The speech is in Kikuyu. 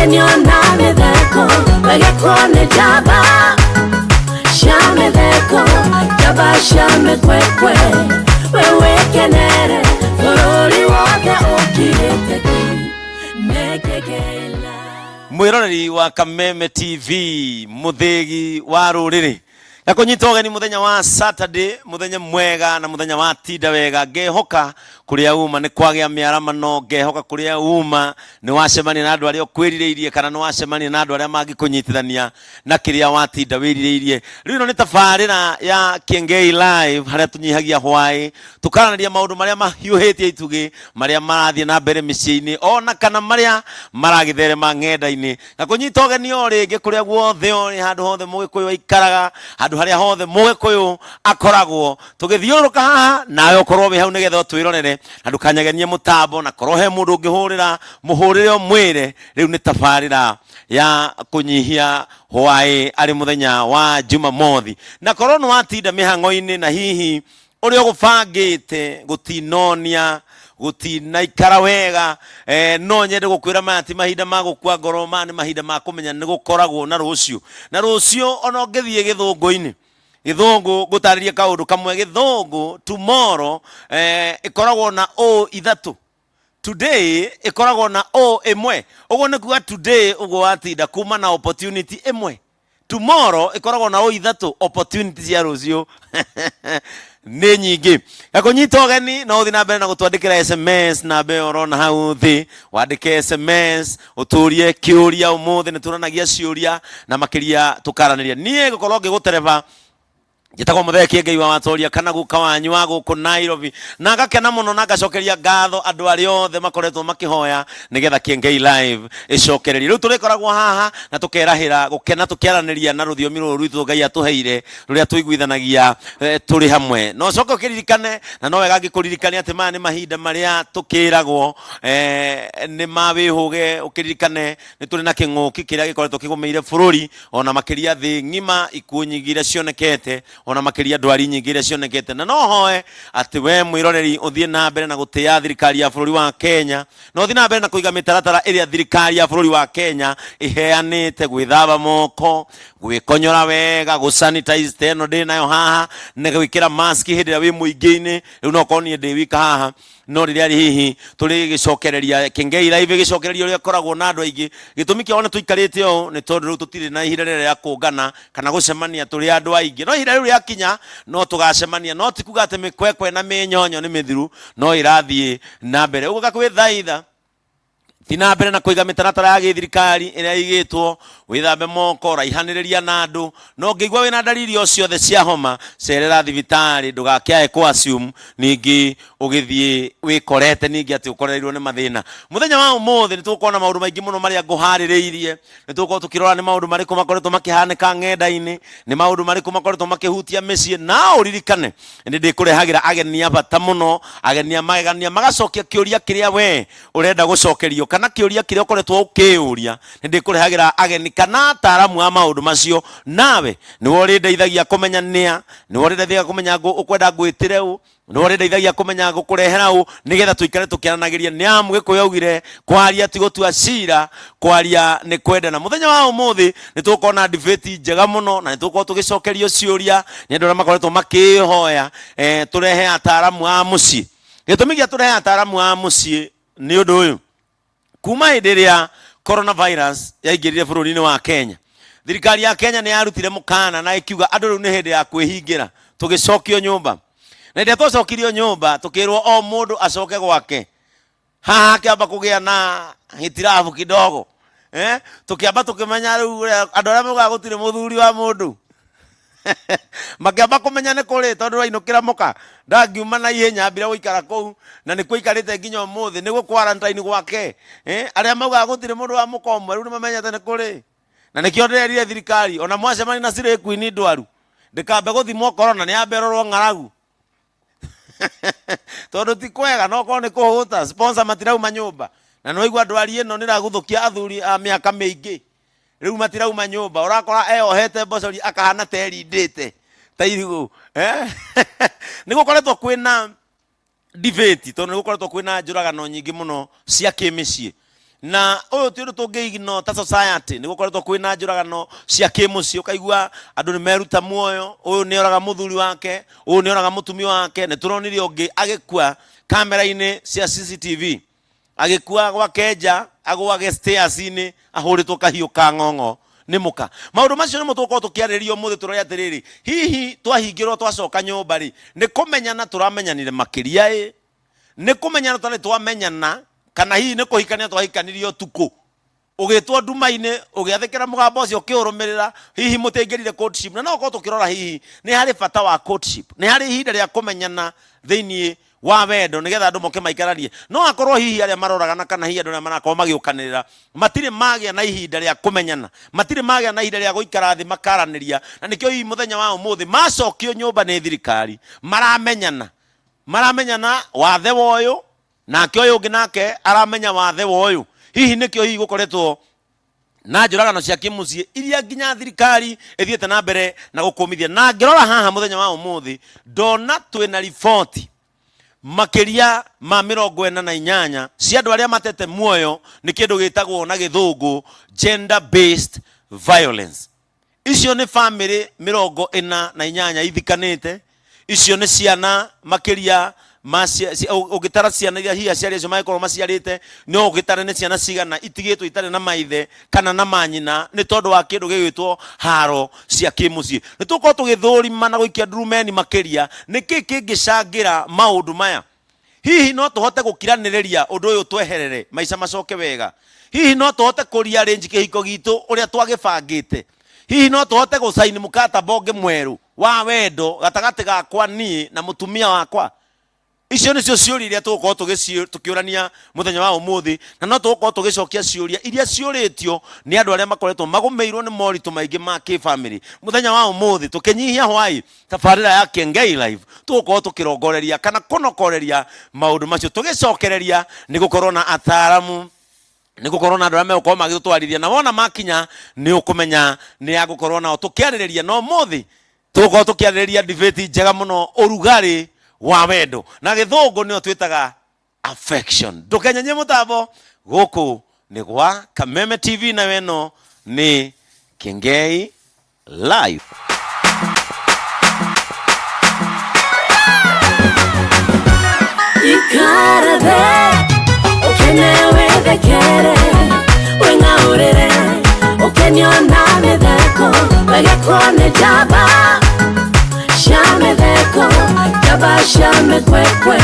Gũkenio na mĩtheko wegekwo nĩ njamba cia mĩtheko, njamba cia mĩkwekwe, we wĩkenere bũrũri wothe ũkirĩte ki nĩkĩkĩila. Mwiroreri wa Kameme TV, muthigi wa ruriri, na kunyita ũgeni muthenya wa Saturday, muthenya mwega na muthenya wa tinda wega. Ngehoka kuria uma nĩ kwagĩa mĩaramano, ngehoka kuria uma nĩ wacemania na andũ arĩa ũkwĩrirĩirie, kana nĩ wacemania na andũ arĩa mangĩkũnyitithania na kĩrĩa watinda wĩrirĩirie. Rĩu ĩno nĩ tabarĩra ya Kiengei Live, harĩa tũnyihagia hwaĩ tũkaranĩria maũndũ marĩa mahiũhĩtie itugĩ, marĩa marathiĩ na mbere mĩciĩ-inĩ, ona kana marĩa maragĩtherema ng'enda-inĩ. Na kũnyita ũgeni o rĩngĩ kũrĩa guothe ũrĩ, handũ hothe mũgĩkũyũ aikaraga, handũ harĩa hothe mũgĩkũyũ akoragwo, tũgĩthiũrũrũka haha nawe ũkorwo wĩ hau nĩgetha ũtwĩrorere, na ndũkanyegenie mũtambo, na korwo he mũndũ ũngĩhũrĩra, mũhũrĩre ũmwĩre rĩu nĩ tabarĩra ya kũnyihia hwaĩ arĩ mũthenya wa Jumamothi. Na korwo nĩ watinda mĩhang'o-inĩ na hihi ũrĩa ũgũbangĩte gũtinonia, gũtinaikara wega, no nyende gũkwĩra maya ti mahinda ma gũkua ngoro, maya nĩ mahinda ma kũmenya nĩ gũkoragwo na rũciũ. Na rũciũ ona ũngĩthiĩ gĩthũngũ-inĩ, gĩthũngũ ngũtarĩrie kaũndũ kamwe, gĩthũngũ tomorrow ĩkoragwo na o ithatũ, today ĩkoragwo na o ĩmwe. Ũguo nĩ kuga today ũguo watinda kuma na opportunity ĩmwe, tomorrow ĩkoragwo na o ithatũ, opportunity cia rũciũ nĩ nyingĩ. Gakũnyita ũgeni no ũthiĩ na mbere na gũtwandĩkĩra SMS, namba ĩyo ũrona hau thĩ, wandĩke SMS ũtũrie kĩũria. Ũmũthĩ nĩ tũranagia ciũria na makĩria tũkaranĩria. Niĩ ngũkorwo ngĩgũtereba, njĩtagwo Mũthee Kĩengei wa Watoria, kana guka wanyu wa gũkũ Nairobi, na ngakena mũno na ngacokeria ngatho andũ arĩa othe makoretwo makĩhoya nĩgetha Kĩengei Live ĩcokererie. Rĩu tũrĩkoragwo haha na tũkerahĩra gũkena tũkĩaranĩria na rũthiomi rũrũ rwitũ Ngai atũheire, rũrĩa tũiguithanagia tũrĩ hamwe. Na ũcoke ũkĩririkane, na no wega ngĩkũririkania atĩ maya nĩ mahinda marĩa tũkĩragwo nĩ ma wĩhũge. Ũkĩririkane nĩ tũrĩ na kĩng'ũki kĩrĩa gĩkoretwo kĩgũmĩire bũrũri, ona makĩria thĩ ng'ima, ikuũ nyingĩ iria cionekete, ona makĩria ndwari nyingĩ iria cionekete. Na no hoe atĩ we mwĩroreri ũthiĩ na mbere na gũtĩa thirikari ya bũrũri wa Kenya, na ũthiĩ na mbere na kũiga mĩtaratara ĩrĩa thirikari ya bũrũri wa Kenya ĩheanĩte, gwĩthamba moko, gwĩkonyora wega, gũ sanitize ta ĩno ndĩ nayo haha, na gwĩkĩra mask hĩndĩ ĩrĩa wĩ mũingĩ-inĩ. Rĩu no korwo niĩ ndĩ wika haha, no rĩrĩa hihi tũrĩ gĩcokereria Kĩngei Live ĩgĩcokereria ũrĩa ĩkoragwo na andũ aingĩ, gĩtũmi kĩa one tũikarĩte ũũ nĩ tondũ rĩu tũtirĩ na ihinda rĩrĩa rĩa kũngana kana gũcemania tũrĩ andũ aingĩ. No ihinda rĩu rĩakinya no tũgacemania, no ti kuga atĩ mĩkwekwe na mĩnyonyo nĩ mĩthiru, no ĩrathiĩ na mbere. Ũguo gakwĩthaitha thi na mbere na kũiga mĩtaratara ya gĩthirikari ĩrĩa ĩigĩtwo, wĩthambe moko, raihanĩrĩria na andũ, na ũngĩigua wĩna ndariri o ciothe cia homa, cerera thibitarĩ, ndũgakĩae kũ assume ningĩ ũgĩthiĩ wĩkorete ningĩ atĩ ũkorereirwo nĩ mathĩna. Mũthenya wa ũmũthĩ nĩ tũgũkorwo na maũndũ maingĩ mũno marĩa ngũharĩrĩirie. Nĩ tũgũkorwo tũkĩrora nĩ maũndũ marĩkũ makoretwo makĩhanĩka ng'enda-inĩ, nĩ maũndũ marĩkũ makoretwo makĩhutia mĩciĩ. Na ũririkane nĩ ndĩkũrehagĩra ageni a bata mũno, ageni a magegania, magacokia kĩũria kĩrĩa we ũrenda gũcokerio, kana kĩũria kĩrĩa ũkoretwo ũkĩũria. Nĩ ndĩkũrehagĩra ageni kana ataaramu a maũndũ macio, nawe nĩwe ũrĩndeithagia kũmenya nĩa, nĩwe ũrĩndeithagia kũmenya ũkwenda ngwĩtĩre ũ, nĩwe ũrĩndeithagia kũmenya ngũkũrehera ũ, nĩgetha tũikare tũkĩaranagĩria. Nĩ amu Gĩkũyũ augire kwaria ti gũtua cira, kwaria nĩ kwendana. Mũthenya wa ũmũthĩ nĩ tũgũkorwo na debate njega mũno, na nĩ tũgũkorwo tũgĩcokerio ciũria nĩ andũ arĩa makoretwo makĩhoya tũrehe ataaramu a mũciĩ. Gĩtũmi gĩa tũrehe ataaramu a mũciĩ nĩ ũndũ ũyũ: kuma hĩndĩ ĩrĩa coronavirus yaingĩrire bũrũri-inĩ wa Kenya, thirikari ya Kenya nĩ yarutire mũkana na ĩkiuga andũ rĩu nĩ hĩndĩ ya kwĩhingĩra. Tũgĩcokio nyũmba, na hĩndĩ ĩrĩa twacokirio nyũmba tũkĩrwo o mũndũ acoke gwake. Haha hakĩamba kũgĩa na hitirabu kidogo, tũkĩamba tũkĩmenya rĩu ũrĩa andũ arĩa maugaga gũtirĩ mũthuri wa mũndũ makĩamba kũmenya nĩ kũrĩ, tondũ wainũkĩra mũka ndangiuma na ihenya, ambire gũikara kũu na nĩ kũikarĩte nginya ũmũthĩ, nĩ gũ quarantine gwake. Arĩa maugaga gũtirĩ mũndũ wa mũka ũmwe rĩu nĩ mamenyete nĩ kũrĩ, na nĩkĩo ndĩrerire thirikari ona mwacemania na cirĩ queen ndwaru, ndĩkambe gũthimwo corona, nĩ yambe ĩrorwo ng'aragu, tondũ ti kwega no korwo nĩ kũhũta sponsor matirauma nyũmba. Na nĩ waigua ndwari ĩno nĩ ĩraguthũkia athuri a mĩaka mĩingĩ, rĩu matirauma nyũmba, ũrakora eyohete mbocori akahana ta erindĩte ta irigũ. Nĩ gũkoretwo kwĩna debate, tondũ nĩ gũkoretwo kwĩna njũragano nyingĩ mũno cia kĩmĩciĩ. Na ũyũ ti ũndũ tũngĩignore ta society. Nĩ gũkoretwo kwĩna njũragano cia kĩmũciĩ, ũkaigua andũ nĩ meruta muoyo, ũyũ nĩ oraga mũthuri wake, ũyũ nĩ oraga mũtumia wake. Nĩ tũronire ũngĩ agĩkua kamera-inĩ cia CCTV, agĩkua gwake nja, agũage stairs-inĩ ahũrĩtwo kahiũ ka ng'ong'o nĩ mũka. Maũndũ macio nĩmo tũgũkorwo tũkĩarĩrĩria ũmũthĩ, tũrore atĩrĩrĩ, hihi twahingĩrwo twacoka nyũmba rĩ, nĩ kũmenyana tũramenyanire makĩria ĩ, nĩ kũmenyana twarĩ twamenyana, kana hihi nĩ kũhikania twahikanirie ũtukũ, ũgĩtwo nduma-inĩ, ũgĩathĩkĩra mũgambo ũcio, ũkĩũrũmĩrĩra, hihi mũtiaingĩrire courtship? Na no ũkorwo tũkĩrora hihi nĩ harĩ bata wa courtship, nĩ harĩ ihinda rĩa kũmenyana thĩinĩ wa wendo nĩgetha andũ moke maikaranie. No akorwo hihi arĩa maroragana kana hihi andũ arĩa marakorwo magĩũkanĩrĩra matirĩ magĩa na ihinda rĩa kũmenyana, matirĩ magĩa na ihinda rĩa gũikara thĩ makaranĩria, na nĩkĩo hihi mũthenya wa ũmũthĩ macokio nyũmba nĩ thirikari maramenyana, maramenyana wathe wa ũyũ nake ũyũ ũngĩ nake aramenya wathe wa ũyũ. Hihi nĩkĩo hihi gũkoretwo na njũragano cia kĩmũciĩ iria nginya thirikari ĩthiĩte na mbere na gũkũmithia. Na ngĩrora haha mũthenya wa ũmũthĩ ndona twĩna riboti makĩria ma 48 cia andũ arĩa matete muoyo nĩ kĩndũ gĩtagwo na gĩthũngũ gender based violence. Icio nĩ bamĩrĩ 48 ithikanĩte. Icio nĩ ciana makĩria ma ũngĩtara ciana iria hihi aciari acio mangĩkorwo maciarĩte, no ũgĩtare nĩ ciana cigana itigĩtwo itarĩ na maithe kana na manyina nĩ tondũ wa kĩndũ gĩgwĩtwo haro cia kĩmũciĩ. Nĩ tũgũkorwo tũgĩthũrima na gũikia ndurumeni makĩria nĩkĩ kĩngĩcangĩra maũndũ maya. Hihi no tũhote gũkiranĩrĩria ũndũ ũyũ tweherere maica macoke wega? Hihi no tũhote kũrearrange kĩhiko gitũ ũrĩa twagĩbangĩte? Hihi no tũhote gũcaini mũkataba ũngĩ mwerũ wa wendo gatagatĩ gakwa niĩ na mũtumia wakwa? Icio nĩcio ciũria iria tũgũkorwo tũkĩũrania mũthenya wa ũmũthĩ, na no tũgũkorwo tũgĩcokia ciũria iria ciũrĩtio nĩ andũ arĩa makoretwo magũmĩirwo nĩ moritũ maingĩ ma kĩbamĩrĩ. Mũthenya wa ũmũthĩ tũkĩnyihia hwaĩ tabarĩra ya Kĩengei Live, tũgũkorwo tũkĩrongoreria kana kũnokoreria maũndũ macio, tũgĩcokereria nĩ gũkorwo na ataaramu, nĩ gũkorwo na andũ arĩa megũkorwo magĩtũtwarithia, na wona makinya nĩ ũkũmenya nĩ agũkorwo nao tũkĩarĩrĩria. Na ũmũthĩ tũgũkorwo tũkĩarĩrĩria debate njega mũno, ũrugarĩ wa wendo, na gĩthũngũ nĩyo twĩtaga affection. Ndũkenyenye mũtambo, gũkũ nĩ gwa Kameme TV, nayo ĩno nĩ Kĩengei Live. Ikara thĩ ũkene wĩthekere wĩng'aũrĩre ũkenio na mĩtheko wegekwo nĩ njamba cia mĩtheko, njamba cia mĩkwekwe.